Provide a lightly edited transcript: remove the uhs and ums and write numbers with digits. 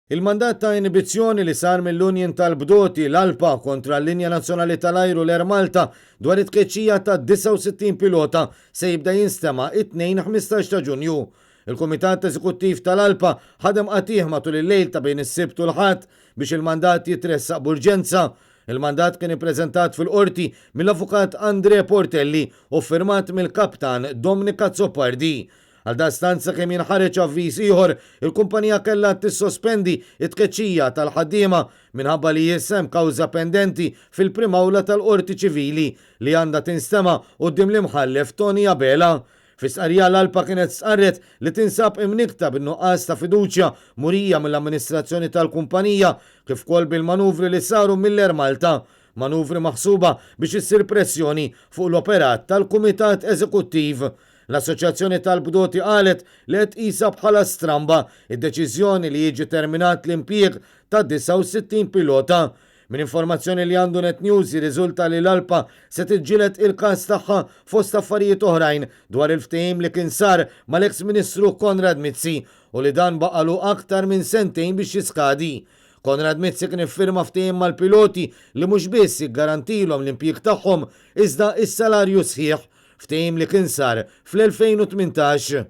Il-mandat ta' inibizzjoni li sar mill-Union tal-Bdoti, l-ALPA, kontra l-Linja Nazzjonali tal-Ajru l-Air Malta dwar it-tkeċċija ta' 69 pilota se jibda jinstema' it-Tnejn 15 ta' Ġunju. Il-Kumitat Eżekuttiv tal-ALPA ħadem qatigħ matul il-lejl ta' bejn is-Sibt u l-Ħadd biex il-mandat jitressaq b'urġenza. Il-mandat kien ippreżentat fil-Qorti mill-Avukat Andre Portelli u ffirmat mill-Kaptan Dominic Azzopardi. Għaldaqstant sakemm jinħareġ avviż ieħor, il-kumpanija kellha tissospendi t-tkeċċija tal-ħaddiema minħabba li issa hemm kawża pendenti fil-Prim Awla tal-Qorti Ċivili li għandha tinstema' quddiem l-Imħallef Tony Abela. Fi stqarrija l-ALPA kienet stqarret li tinsab imnikkta bin-nuqqas ta' fiduċja murija mill-amministrazzjoni tal-kumpanija kif ukoll bil-manuvri li saru mill-Air Malta, manuvri maħsuba biex issir pressjoni fuq l-operat tal-Kumitat Eżekuttiv. L-Assoċjazzjoni tal-Bdoti qalet li qed tqisha bħala stramba d-deċiżjoni li jiġi terminat l-impjieg ta' 69 pilota. Minn informazzjoni li għandu Net News jirriżulta li l-ALPA se tiġġieled il-każ tagħha fost affarijiet oħrajn dwar il-ftehim li kien sar mal-eks Ministru Konrad Mizzi u li dan baqalu aktar minn sentejn biex jiskadi. Konrad Mizzi kien iffirma ftehim mal-piloti li mhux biss jiggarantilhom l-impjieg tagħhom iżda s-salarju sħiħ. Ftehim li kien sar fl-2018.